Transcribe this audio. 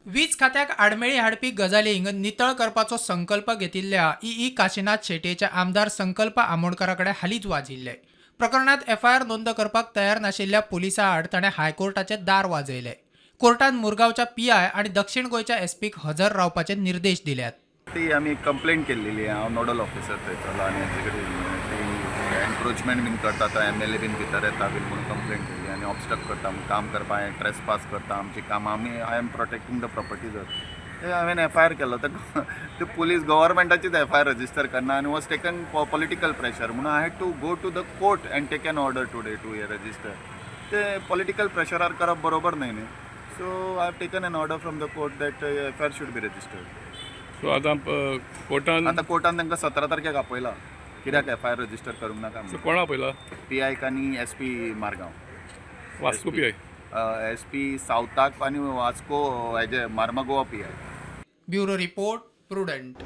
वीज खात्याक आडमेळी हाडपी गजालींक नितळ करपाचो संकल्प घेतिल्ल्या ई ई काशिनाथ शेटयेचे आमदार संकल्प आमोणकारा कडेन हालींच वाजिल्ले. प्रकरणात एफआयआर नोंद करपाक तयार नाशिल्ल्या पुलिसां आड ताणें हायकोर्टाचें दार वाजयलें. कोर्टान मुरगांवच्या पीआय आनी दक्षीण गोंयच्या एसपीक हजर रावपाचे निर्देश दिल्यात. ती आमी कंप्लेंट केल्लेली. हांव नोडल ऑफिसर थंयसरलो आनी हेचे कडेन ती एनक्रोचमेंट बीन करता, तो एमएलए बीन भितर येता बीन म्हणून कंप्लेंट केल्ली आनी ऑबस्ट्रक्ट करता म्हूण, काम करपाक ट्रेस पास करता आमची कामां आमी. I am protecting the properties. ते हांवें एफआयआर केलो. ते पुलीस गव्हर्मेंटाचीच एफआयआर रजिस्टर करना आनी वॉज टेकन पॉलिटिकल प्रेशर म्हणून I had to go to the court and take an order today to hey register. ते पॉलिटिकल प्रेशरार करप बरोबर न्हय न्ही. So I have taken an order from the court that FIR should be registered. So आतां कोर्टान आता कोर्टान तांकां 17 तारखेक आपयला, कित्याक एफआयआर रजिस्टर करूंक नाका. सो कोणा आपयला? पी आयक आनी S P Margao. Vasco P I? S P सावथाक आनी वास्को हेजे Marmagoa P I. Bureau report, prudent.